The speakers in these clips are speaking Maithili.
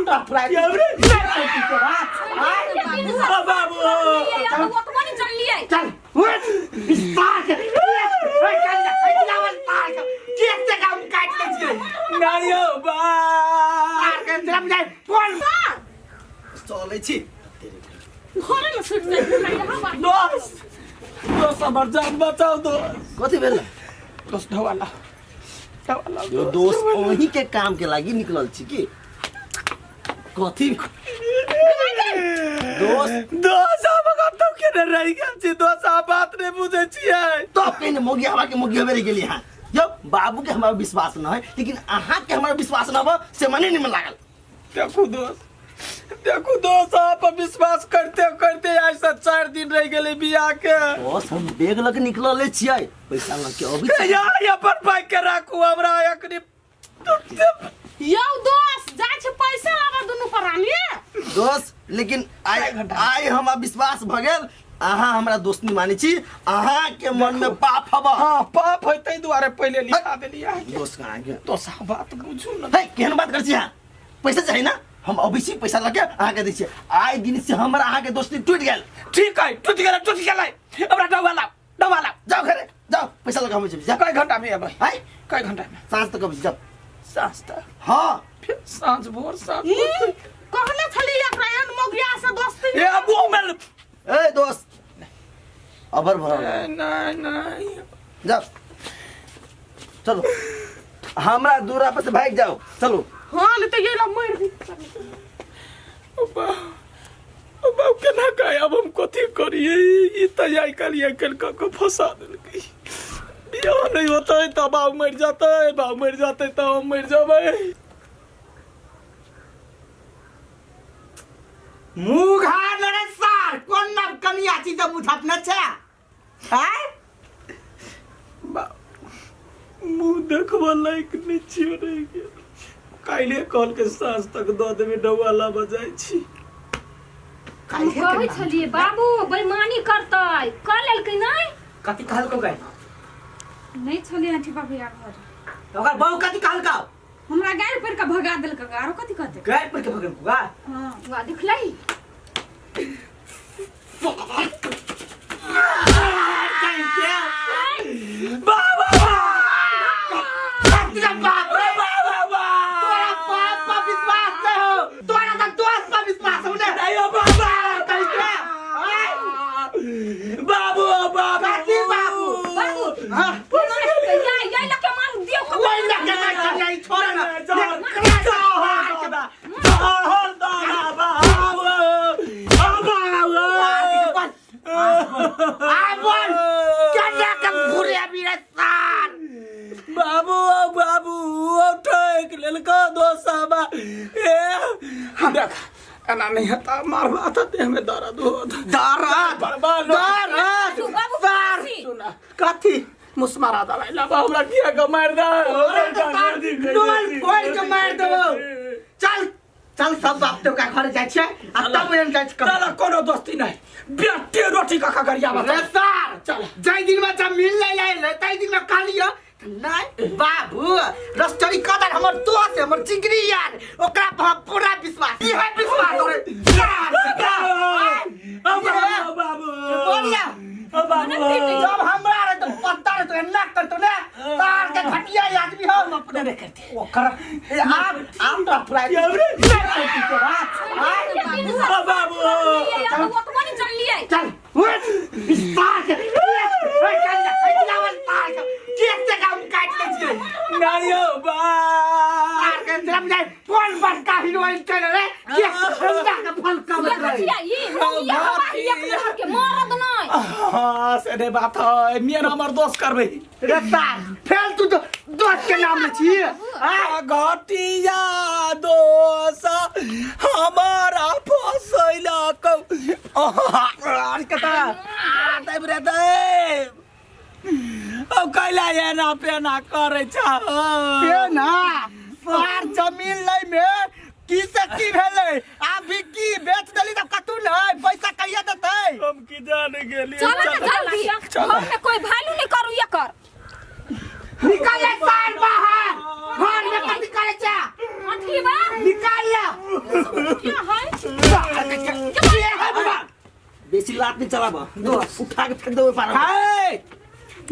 हम तो फ्राई बाबू ओतबो नहीं जानलियै चल उठ सार के ओए काट ले लावल सार के केक से काम काट ले छियै नहीं हो बा सार के तरफ जाय फोन चलै छी घरे में सुत जाइ यहाँ दोस्त दोस्त हमर जान बचाओ दोस्त कथी भेल दोस्त ढवाला ढवाला यो दोस्त अहीं के काम के लागि निकलल छी की कथी दोस्त दोस्त हम कतौ केने रहि गेल छी दोस्त अहाँ बात नहि बुझै छियै तब कहीं मोगी हवा के मोगी हवे रहि गेली अहाँ यौ बाबू के हमरा विश्वास न है लेकिन अहाँ के हमरा विश्वास न हो से मने नहीं लागल देखू दोस्त देखू दोस्त अहाँ पर विश्वास करते करते आइ से 4 दिन रहि गेलै बियाह के बस हम बैग लग निकलले छियै पैसा लग के अबै छी यार अपन बाइक के राखू हमरा एखनी यौ दोस्त जाइ छै पैसा लाबऽ दुनू प्राणी दोस्त लेकिन आइ आइ हमरा विश्वास भ गेल अहाँ हमरा दोस्त नहीं मानै छी अहाँ के मन में पाप हब हाँ पाप है ताहि दुआरे पहिले लिखा देलियै अहाँके। दोस्त कहाँ के दोस्त अहाँ बात बुझू ने है केहन बात करै छी अहाँ पैसा चाही ना हम अबै छी पैसा लऽ के अहाँके दै छी आइ दिन से हमरा अहाँके दोस्ती टूटि गेल ठीक है टूटि गेलै टूटि गेलै हमरा डबा लाउ डबा लाउ जाओ घरे जाओ पैसा लऽ के हम जाओ कय घंटा में एबै आइ कय घंटा में साँझ तक अबै छी जाओ साँझ तक हाँ फिर साँझ भोर साँझ ई भोर। कहने छली एकरा एहन मोगिया से दोस्ती ए मुँह में ए दोस्त अबर भरल नहीं नहीं जाओ चलो हमरा दूरा पर से भाग जाओ चलो हाँ नहीं तो ये ला मर दी ओ बाप केना कहे अब हम कथी करिए ई तऽ आइ काल्हि आइ काल्हि कऽ कऽ फंसा देलकै बियाह नहि होतै तऽ बाप मरि जेतै बाप मरि जेतै तऽ हम मरि जेबै मुँह घा रे सार कोन नव कनिया छी तऽ बुझत न छै आय बाप मुँह देखबऽ लायक नहि छियो रहि गेल काल्हिए कहलकै साँझ तक दऽ देबै डौआ लाबऽ जाइ छी हम कहै छलियै बाबू बेईमानी करतै कऽ लेलकै नहि कथी कहलको गए नहि छलै आँठी भैया घर ओकर बहू कथी कहलको हमरा गारि पढ़ि कऽ भगा देलक आरो कथी कहतै गाय पर के भगल गा हाँ वाह देखलही बाबा बाप रे बाबा तोरा बाप पर विश्वास नहीं हो तोरा तो दोस्त पर विश्वास हो ने नहीं हो बाबा कैसे बाबू बाबू कथी बाबू बाबू हाँ या या लके मारू दियो कोई ना के नहीं कन्या छोड़ ना आ बोल केना के घुरे अभी रे सार बाबू ओ बाबू ओ ठोक लेलको दोसाबा ए देख एना नहीं हता मारबा त देह में दर्द होत दर्द बर्बाद दर्द बाबू सार सुना कथी मुसमारा दवाई लाबा हमरा किया के मार दे नोल फोड़ के मार देबो चल चल सब बाप तो का घर जाइ छै आ तब एहन जाइ छै चल कोनो दोस्ती नहीं बेटे रोटी का खगरिया रे सार चल। जाहि दिन में जब मिल ले आयल ताहि दिन में कहलियो नहीं बाबू रसचरी कदर हमर दोस्त है, हमर जिगरी यार ओकरा पर हम पूरा विश्वास ई है विश्वास रे बाबू बोलिया बाबू जब हमरा रहे तो पत्ता रहे तो एना करतो ने तार के घटिया आदमी हम अपने नहीं करते ओकर ए आब आब तो फ्राई बाबू ओतबो नहीं जानलियै चल उठ सार के ओए कन्या लावल सार के केक से काम काट ले छियै नहीं हो बा सार के तरफ जाय कोन बड़का हीरोइन चल रे केक ठंडा के फल कम देखै रहे छियै ई मोगिया हवा ही एक नंबर के मरद नहि हाँ से नहीं बात है मेरा हमर दोस्त करबे रे सार फेल तू तो दोस्त के नाम ले छी आ घटिया दोस्त हमारा फसैला कौ आर कता देब रे देब ओ कैला एना पेना करै छ के ना सार जमीन लै में की से की भेलै आब भी की बेच देली तब कतू नै पैसा कहिया देतै हम की जाने गेलियै चल ना जल्दी चल। घर में कोई वैल्यू नहीं करू एकर निकाल ले सार बाहर घर में कथी करै छै अथी बा निकाल ले क्या है बेसी लात नहीं चलाब उठा के फेंक देबै पार हाय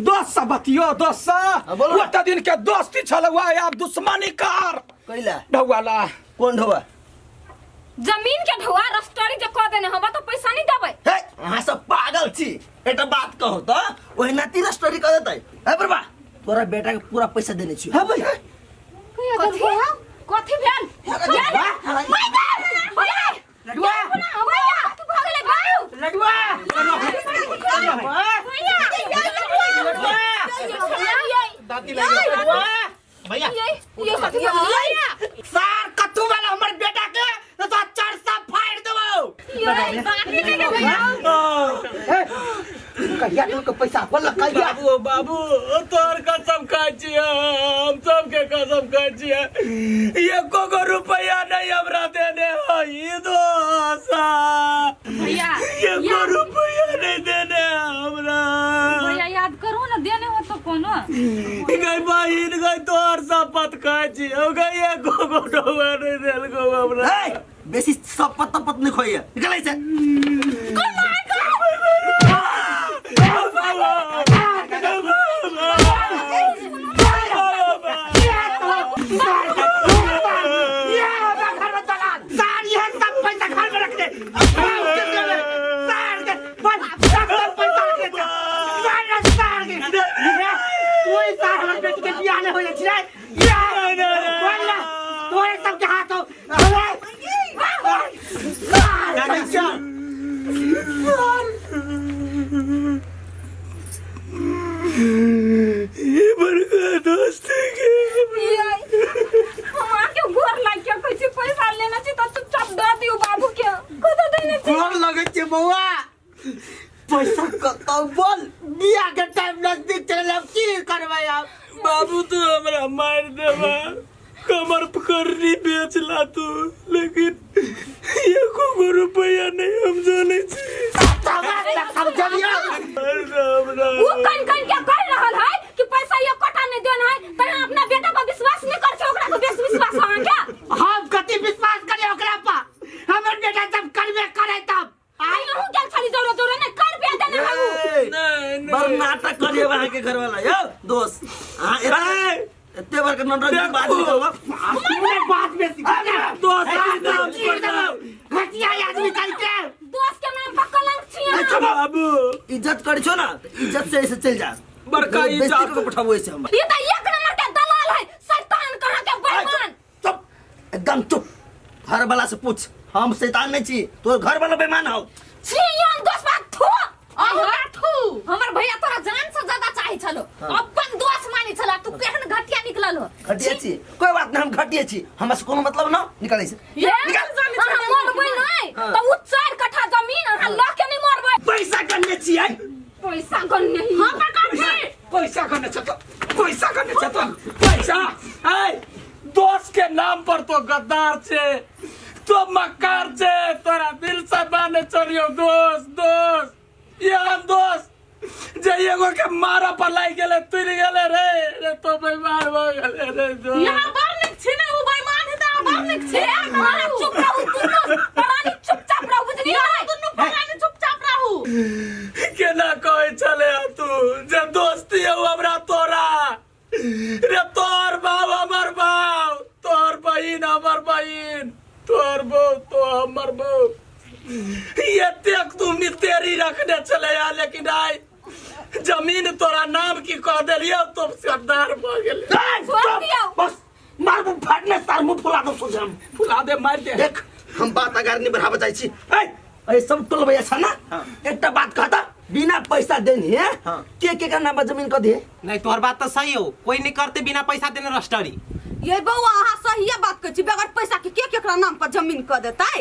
दोस्त से बतियो दोस्त से हाँ, बोलो। ओते दिन के दोस्ती छल हुआ आब दुश्मनी कर कैला ढौवाला कोन ढोबा जमीन के ढुआ रजिस्ट्री जे कऽ देने हम तो पैसा नहीं देबै हे अहाँ सब पागल छी एकटा बात कहू तऽ ओहिना तीन स्टोरी कऽ देतै हे प्रभा तोरा बेटा के पूरा पैसा देने छी हाँ भैया कथी कथी भेल लडुआ लडुआ लडुआ दादी लगे लडुआ भैया सार कत्थू वाला हमर बेटा के तो चार सा फाड़ देबो कहिया तू के पैसा बोल कहिया बाबू बाबू तोहर कसम खाइ छियै हम सबके कसम खाइ छियै एको गो रुपैआ नहीं हमरा देने हो ई दोसा भैया एको रुपैआ नहीं देने हमरा भैया याद करू ना देने हो तो कोनो गई बहिन गई तोहर शपथ खाइ छियै गई एको गो डोबा नहीं देलको हमरा हे बेसी सब पत्ता पत नहीं खोइए निकल ऐसे ये हमरा घर में दलाल सार ये सब पैसा घर में रख दे सार के बस सब सब पैसा रख दे सार सार के ये तू ही सार हमर बेटी के बियाह नहीं हो जाय छै ये बोल ना तोरे सब के हाथ हो अरे सार पैसा ये बड़का दोस्ती के हम आके गोर लाग के कहै छी पैसा लेना छी तऽ चुपचाप दऽ दियौ बाबू के कतऽ देने छी गोर लगै छै बौआ पैसा कतौ बोल बियाह के टाइम नजदीक चलल अब की करबै आब बाबू तू हमरा मार देबा कमर पकड़नी बेच ला तू लेकिन एको गो रुपया नहीं हम जाने छी समझलियो मार दे हमरा उ कन कन के कह रहल है कि पैसा एकोटा नहीं देना है तैं अपना बेटा पर विश्वास नहीं कर छे ओकरा पर बेस विश्वास अहाँ के हम कथी विश्वास करिए ओकरा पर हमर बेटा जब करबे करे तब आई अहूँ गेल छली जोरे जोरे ने कर पे देने है उ नहीं नहीं बड़ नाटक करिए अहाँ के घर वाला यौ दोस्त अहाँ एते एते बड़का नौटंकी बात निकलवा तूने बात में सिखा दोस्त के नाम पर नाम। घटिया आदमी करके दोस्त के नाम पर कलंक छियै बाबू इज्जत करी छो ना त इज्जत से ऐसे चल जा बड़का बेइज्जती इज्जत। कऽ के पठाबो ऐसे हमरा ये तो एक नंबर के दलाल है शैतान कहाँ के बेईमान चुप एकदम चुप घर वाला से पूछ हम शैतान नहीं छी तोर घर वाला बेईमान हौ छी हम दोस्त बात थू अहाँ थू हमर भैया तोरा जान से ज्यादा चाहे छलो अपन दोस्त मानी छला तू केहन घटिया निकलल हो घटिया छी कोई बात नहीं हम घटिया छी हमरा से कोनो मतलब ना निकल ऐसे ये अहाँ मरबै नहीं हाँ। तो उ चार कट्ठा जमीन अहाँ लऽ के नहीं मरबै पैसा करने छियै पैसा गन्ने ही हां पकड़ पैसा करने छ तो पैसा करने छ तो पैसा ऐ दोस्त के नाम पर तो गद्दार छे तो मक्कार छे तोरा दिल से माने चलियो दोस्त दोस्त ये हम दोस्त जे एगो के मारा पर लागि गेले तुर गेले रे रे तो बेमार भ गेले रे दोस्त यहाँ बड़ नीक छी ने उ बेईमान है त अहाँ बड़ नीक छी अहाँ चुप रहू दुनू प्राणी चुपचाप रहू बुझलियै यहाँ दुनू प्राणी चुपचाप रहू केना कहै छले तू जे दोस्ती हौ हमरा तोरा रे तोहर बाप हमर बाप तोहर बहिन हमर बहिन तोहर बहू तो हमर बहू एतेक तू मितेरी रखने छले या लेकिन आइ जमीन तोरा नाम की कह देलियौ तो सरदार भऽ गेलै छोड़ दियौ बस मार मुंह फाड़ने सार मुंह फुला दो सोझे हम फुला दे मारि दे देख हम बात अगाडि नहीं बढ़ाबऽ चाहै छी ए ए सब टोल भैया छ ना एकटा बात कहता बिना पैसा देनी है हाँ। के का नाम पर जमीन क दिए नहीं तोहर बात तो सही हो कोई नहीं करते बिना पैसा देने रजिस्ट्री ये बउआ अहाँ सहिए बात कहै छी बगैर पैसा के के केकरा नाम पर जमीन कऽ देतै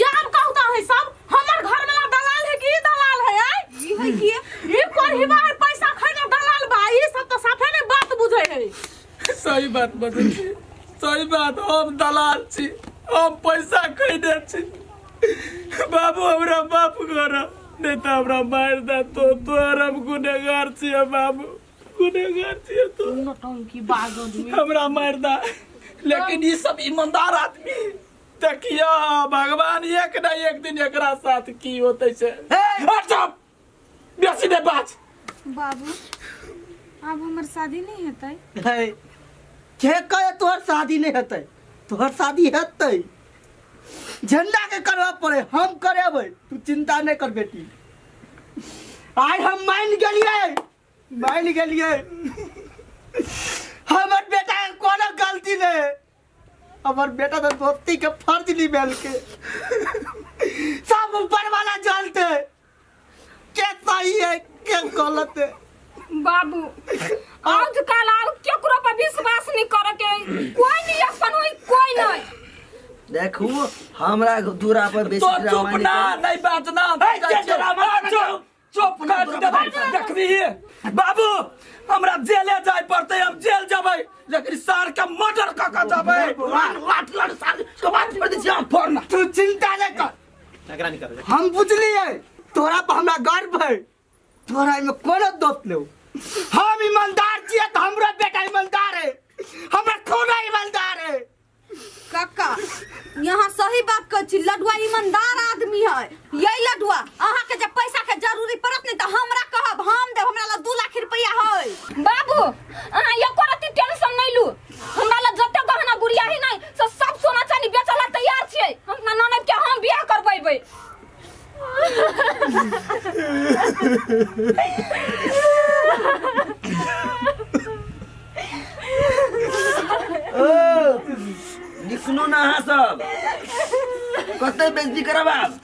यार कहता है सब हमर घर वाला दलाल है कि ई दलाल है आय ई है कि ई कोरहिबा है पैसा खैने दलाल बा ई सब तो साफे नहीं बात बुझे है सही बात बजै छी सही बात हम दलाल छी हम पैसा खैने छी बाबू हमरा माफ कर नहीं तो हमरा मारि दे तो तोहर हम गुनेगार छियै बाबू गुनेगार छियै तो नौटंकी बाज आदमी हमरा मारि दे लेकिन ई सब ईमानदार आदमी देख देखियो भगवान एक न एक दिन एकरा साथ की होतै से। हट चुप, बेसी नहि बाज। बाबू आब हमर शादी नहीं हेतै? है के कहे तोहर शादी नहीं हेतै? तोहर शादी हेतै, झंडा के करबा पड़े, हम करेबै, तू चिंता नहीं कर बेटी। आइ हम मान गेलियै, मान गेलियै, हमर बेटा के कोनो गलती नहीं। हमर बेटा तो दोस्ती के फर्ज निभेलके। सब ऊपर वाला जानते के सही है के गलत है। बाबू आजकल आब केकरो पर विश्वास नहीं करे के, कोई नहीं अपन होई, कोई नहीं। देखू हमरा दूरा पर बेसी तो ड्रामा चुप नहीं ना करू। नहीं बाजना। ए, जे ड्रामा चुप चुप कर देबै, देखबी बाबू हमरा जेले जाय पड़तै, हम जेल जेबै लेकिन सार के मर्डर क के जेबै। लाठ लाठ सार के बात छोड़ दै छी हम। फोड़ ना। तू चिंता नहीं कर, एकरा नहीं करो। हम बुझलिए तोरा पर हमरा गर्व है, तोरा में कोनो दोष नहीं। हम ईमानदार छियै तो हमरा बेटा ईमानदार है, हमरा खून ईमानदार है। काका यहाँ सही बात कहै छी, लडुआ ईमानदार आदमी है। यही लडुआ अहाँ के जब पैसा के जरूरी पड़त नहीं तो हमरा कहब, हम देब, हमरा लग 2 लाख रुपया है। बाबू अहाँ एको रत्ती टेंशन नहीं लू, हमरा लग जते गहना गुड़िया है नहीं से सब सोना चांदी बेचऽ ला तैयार छियै, हम अपना ननद के हम बियाह करबेबै। ओ निकलू ना अहाँ सब, कते बेइज्जती करब आब?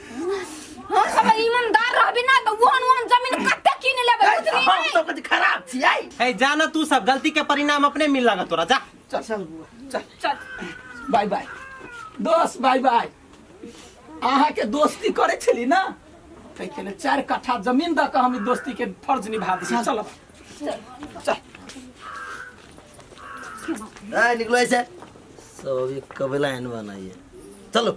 हम सब ईमानदार रहबी ना तो ओहन ओहन जमीन कते कीन लेबै, बुझली हम नहीं? सब कते खराब छियै। ए जा ना तू सब, गलती के परिणाम अपने मिल लगा तोरा, जा। चल चल बुआ चल। चल बाय बाय दोस्त, बाय बाय। अहाँके दोस्ती करै छली ना ताहिके लेल 4 कट्ठा जमीन दऽ कऽ हम ई दोस्ती के फर्ज निभा दै। चल चल। ए निकलो ऐसे, सब अभी कबेला एन बनाइए, चलो।